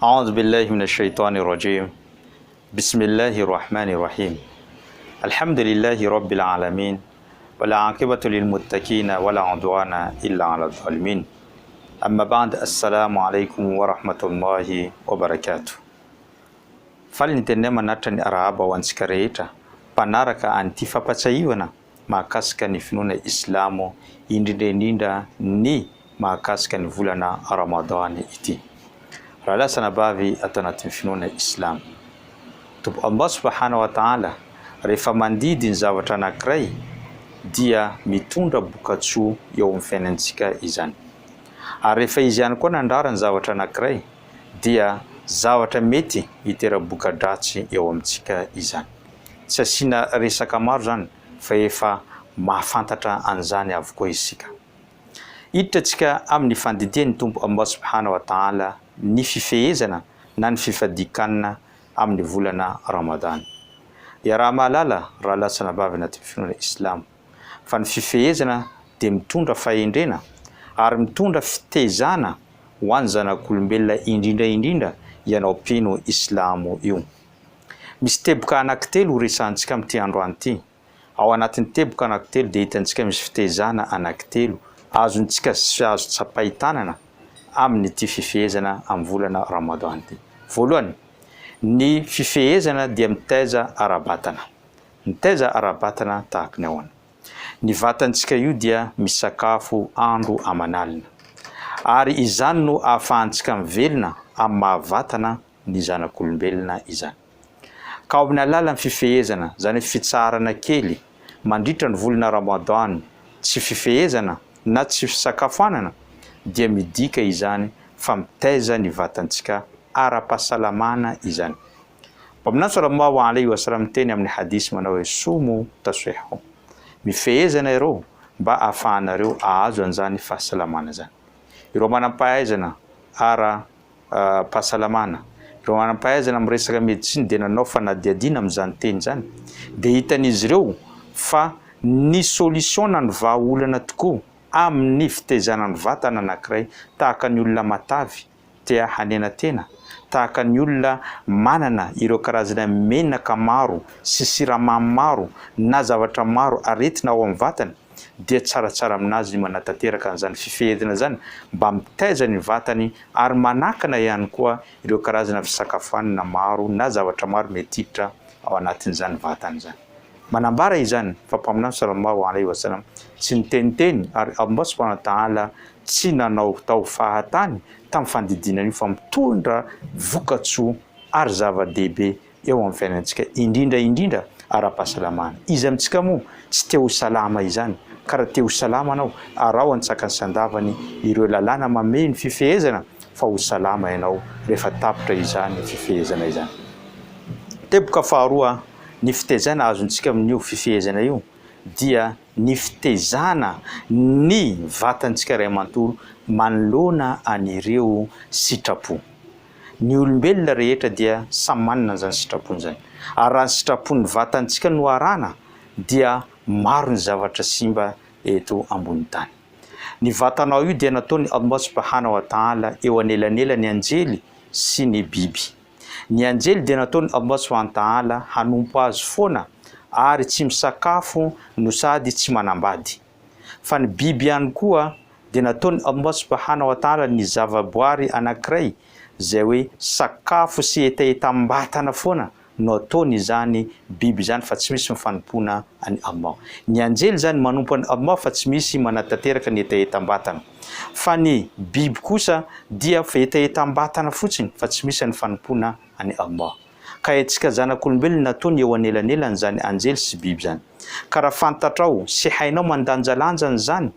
A'udhu billahi minash shaitani rajim. Bismillahir rahmanir rahim. Alhamdulillahi rabbil alamin. Wal aqibatu lil muttaqin wala udwana illa 'alal zalimin. Amma ba'd assalamu alaikum wa rahmatullahi wa barakatuh. Faly ny teninay manatitra ny arahaba ho antsika rehetra mpanaraka an'ity fampatsiahivana mahakasika ny finoana islamo indrindra indrindra ny mahakasika ny volana Ramadan ity. Rahalahy sy anabavy ato anatin'ny finoana islamo. Tompo Allah subhanahu wa ta'ala rehefa mandidy ny zavatra anankiray dia mitondra bokatsoa eo amin'ny fiainantsika izany. Ary rehefa izy ihany koa nandrara ny zavatra anankiray dia zavatra mety hitera-boka-dratsy eo amintsika izany. Tsy asiana resaka maro izany fa efa mahafantatra an'izany avokoa isika. Hiditra antsika amin'ny fandidian'ny Tompo Allah subhanahu wa ta'ala ny fifehezana na ny fifadian-kanina amin'ny volana Ramadany. Iaraha-mahalala rahalahy sy anabavy anatin'ny finoana Islamo fa ny fifehezana dia mitondra fahendrena ary mitondra fitezana ho an'ny zanak'olombelona indrindra indrindra ianao mpino Islamo io. Misy teboka anankitelo ho resahantsika amin'ity androany ity. Ao anatin'ny teboka anankitelo dia hitantsika misy fitezana anankitelo azontsika sy azo tsapain-tanana amin'ity fifehezana amin'ny volana Ramadan ity. Voalohany, ny fifehezana dia mitaiza ara-batana. Mitaiza ara-batana tahaka ny ahoana? Ny vatantsika io dia misakafo andro aman'alina. Ary izany no ahafahantsika mivelona amin'ny maha-vatana ny zanak'olombelona izany. Ka ao amin'ny alalan'ny fifehezana, izany hoe fitsaharana kely mandritra ny volana Ramadan, tsy fifehezana na tsy fisakafoanana, dia midika izany fa mitaiza ny vatantsika ara-pahasalamana izany. Mpaminany Sallallahu alaihi wa sallam niteny amin'ny hadith manao hoe, Sumu tasuihu, mifeheza ianareo mba ahafahanareo ahazo an'izany fahasalamana izany. Ireo manam-pahaizana ara pahasalamana. Ireo manam-pahaizana amin'ny resaka medecine dia nanao fanadihadiana amin'izany teny izany, dia hitan'izy ireo fa ny solution na ny vahaolana tokoa amin'ny fitaizana ny vatana anankiray tahaka ny olona matavy te hanena tena, tahaka ny olona manana ireo karazana menaka maro sy siramamy maro na zavatra maro aretina ao amin'ny vatany, dia tsaratsara aminazy ny manatanteraka an'izany fifehezana izany mba mitaiza ny vatany ary manakana ihany koa ireo karazana fisakafoanana maro na zavatra maro mety hiditra ao anatin'izany vatany izany. Manambara izany fa Mpaminany Sallallahu alaihi wa sallam tsy niteniteny ary Allah subhanahu wa ta'ala tsy nanaotao fahatany tamin'ny fandidiana an'io fa mitondra vokatsoa ary zava-dehibe eo amin'ny fiainantsika, indrindra indrindra ara-pahasalamana. Iza amintsika moa tsy te ho salama izany? Ka raha te ho salama anao, araho an-tsakany sy an-davany ireo lalàna mamehy ny fifehezana fa ho salama ianao rehefa tapitra izany fifehezana izany. Teboka faharoa, ny fitaizana azontsika amin'io fifehezana io dia ny fitaizana ny vatantsika iray manontolo manoloana an'ireo sitrapo. Ny olombelona rehetra dia samy manana an'izany sitrapony izany. Ary raha ny sitrapon'ny vatantsika no arahana dia maro ny zavatra simba eto ambonin'ny tany. Ny vatanao io dia nataon'i Allah subhanahu wa ta'ala eo anelanelan'ny anjely sy ny biby. Ny anjely dia nataon'i Allah subhanahu wa ta'ala hanompo azy foana ary tsy misakafo no sady tsy manambady. Fa ny biby ihany koa dia nataon'i Allah subhanahu wa ta'ala ny zavaboary anankiray izay hoe sakafo sy hetahetam-batana foana no ataony izany biby izany fa tsy misy ny fanompoana an'i Allah. Ny anjely izany manompo an'i Allah fa tsy misy manatanteraka ny hetahetam-batana. Fa ny biby kosa dia hetahetam-batana fotsiny fa tsy misy ny fanompoana an'i Allah. Ka antsika zanak'olombelona nataony eo anelanelan'izany anjely sy biby izany. Ka raha fantatrao sy hainao mandanjalanja an'izany,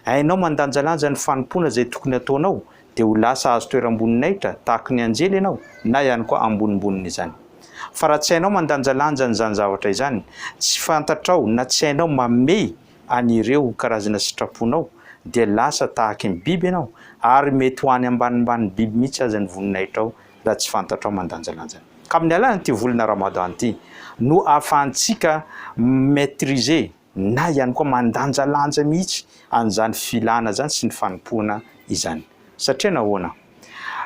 hainao mandanjalanja ny fanompoana izay tokony hataonao, dia ho lasa hahazo toeram-boninahitra tahaky ny anjely ianao, na ihany koa ambonimbonin'izany. Fa raha tsy hainao mandanjalanja an'izany zavatra izany, tsy fantatrao na tsy hainao mamehy an'ireo karazana sitraponao, dia lasa tahaky ny biby ianao, ary mety ho any ambanimbanin'ny biby mihitsy aza ny voninahitrao raha tsy fantatrao mandanjalanja. Ka amin'ny alalan'ity volana Ramadan ity no ahafahantsika mi-maitriser na ihany koa mandanjalanja mihitsy an'izany filana izany sy ny fanompoana izany. Satria nahoana?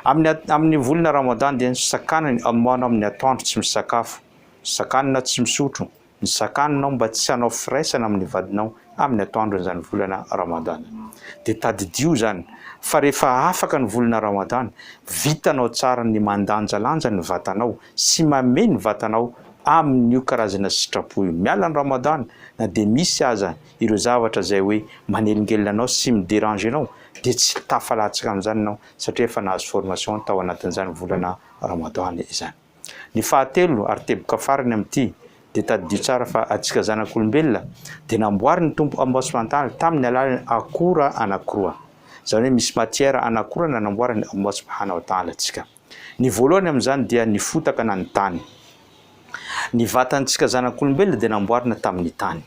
Amin'ny amin'ny volana Ramadan dia nosakanany Allah anao amin'ny atoandro tsy misakafo, sakanina tsy misotro, nosakanina anao mba tsy hanao firaisana amin'ny vadinao amin'ny atoandron'izany volana Ramadan. Dia tadidio izany fa rehefa afaka ny volana Ramadan, vitanao tsara ny mandanjalanja ny vatanao sy mamehy ny vatanao amin'io karazana sitrapo io. Miala ny Ramadan na dia misy aza ireo zavatra izay hoe manelingelina anao sy mi-deranger anao dia tsy tafalatsaka amin'izany ianao satria efa nahazo formation tao anatin'izany volana Ramadan izany. Ny fahatelo ary teboka farany amin'ity dia tadidio tsara fa antsika zanak'olombelona dia namboarin'ny Tompo Allah subhanahu wa ta'ala tamin'ny alalan'ny akora anankiroa. Izany hoe misy matière anankiroa nanamboaran'i Allah subhanahu wa ta'ala antsika. Ny voalohany amin'izany dia ny fotaka na ny tany. Ny vatantsika zanak'olombelona dia namboarina tamin'ny tany.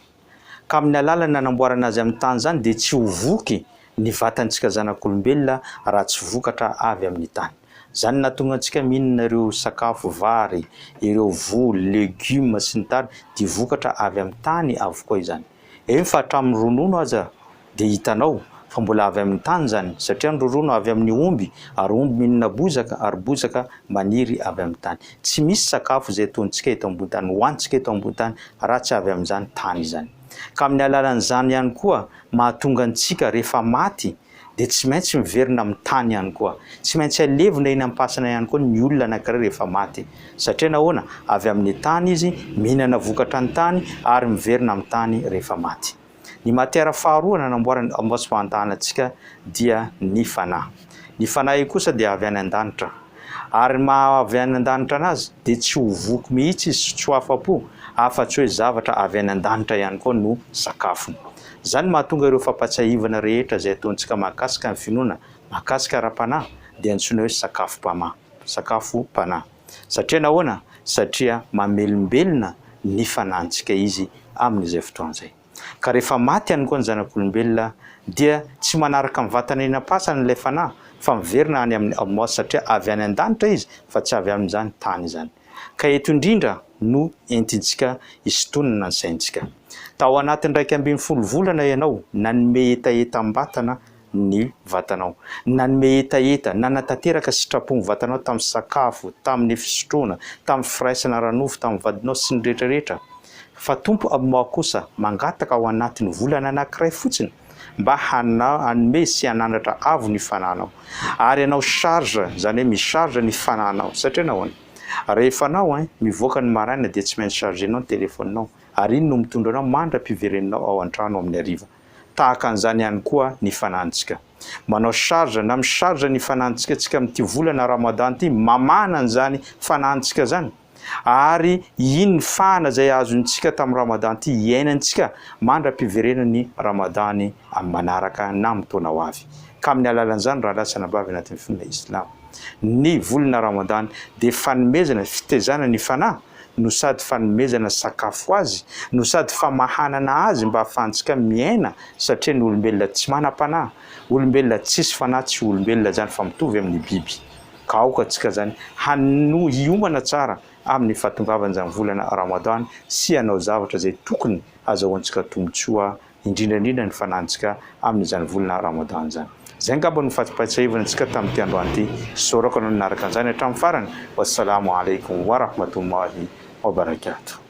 Ka amin'ny alalan'ny nanamboarana azy amin'ny tany izany dia tsy ho voky ny vatantsika zanak'olombelona raha tsy vokatra avy amin'ny tany. Izany no nahatonga antsika mihinana ireo sakafo vary, ireo voly, legioma sy ny tariny dia vokatra avy amin'ny tany avokoa izany. Eny fa hatramin'ny ronono aza dia hitanao fa mbola avy amin'ny tany izany satria ny rorono avy amin'ny omby ary omby mihinana bozaka ary bozaka maniry avy amin'ny tany. Tsy misy sakafo izay ataontsika eto ambony tany, hohanintsika eto ambony tany raha tsy avy amin'izany tany izany. Ka amin'ny alalan'izany ihany koa mahatonga antsika rehefa maty dia tsy maintsy miverina amin'ny tany ihany koa. Tsy maintsy alevina eny am-pasana ihany koa ny olona anankiray rehefa maty. Satria nahoana? Avy amin'ny tany izy, mihinana vokatra ny tany ary miverina amin'ny tany rehefa maty. Ny matière faharoa nanamboaran'i Allah subhanahu wa ta'ala antsika dia ny fanahy. Ny fanahy io kosa dia avy any an-danitra. Ary ny maha avy any an-danitra anazy dia tsy ho voky mihitsy izy sy tsy ho afa-po afa-tsy hoe zavatra avy any an-danitra ihany koa no sakafony. Izany no mahatonga ireo fampatsiahivana rehetra izay ataontsika mahakasika ny finoana, mahakasika ara-panahy dia antsoina hoe sakafom-pamahy, sakafom-panahy. Satria nahoana? Satria mamelombelona ny fanahintsika izy amin'izay fotoana izay. Ka rehefa maty ihany koa ny zanak'olombelona dia tsy manaraka ny vatana eny am-pasana ilay fanahy fa miverina any amin'i Allah satria avy any an-danitra izy fa tsy avy amin'izany tany izany. Ka eto indrindra no entintsika hisintonana ny saintsika. Tao anatin'ny 11 volana ianao nanome hetahetam-batana ny vatanao. Nanome hetaheta, nanatanteraka sitrapo ny vatanao tamin'ny sakafo, tamin'ny fisotroana, tamin'ny firaisana ara-nofo tamin'ny vadinao sy ny rehetra rehetra. Fa Tompo Allah kosa mangataka ao anatin'ny volana anankiray fotsiny mba hanome sy hanandratra avo ny fanahinao. Ary hanao charge, izany hoe mi-charge ny fanahinao. Satria nahoana? Rehefa anao hein, mivoaka ny maraina dia tsy maintsy charger-nao ny telefaoninao. Ary iny no mitondra anao mandra-piverenanao ao an-trano amin'ny hariva. Tahaka an'izany ihany koa ny fanahintsika. Manao charge na mi-charge ny fanahintsika tsika amin'ity volana Ramadan ity, mamahana an'izany fanahintsika izany. Ary iny ny fahana izay azontsika tamin'ny Ramadan ity hiainantsika mandra-piverenan'ny Ramadan amin'ny manaraka na amin'ny taona ho avy. Ka amin'ny alalan'izany rahalahy sy anabavy anatin'ny finoana Islam, ny volana Ramadan dia fanomezana fitaizana ny fanahy no sady fanomezana sakafo azy no sady famahanana azy mba ahafahantsika miaina satria ny olombelona tsy manam-panahy, olombelona tsisy fanahy tsy olombelona zany fa mitovy amin'ny biby. Ka aoka tsika zany hano hiomana tsara amin'ny fahatongavan'izany volana Ramadan sy hanao zavatra izay tokony hazahoantsika tombotsoa indrindra indrindra ny fanantsika amin'izany volana Ramadan izany. Izay angamba no fampatsiahivana antsika tamin'ity androany ity. Isaorako anao nanaraka an'izany hatramin'ny farany. Wassalamo alaikum wa rahmatullahi wa barakatuh.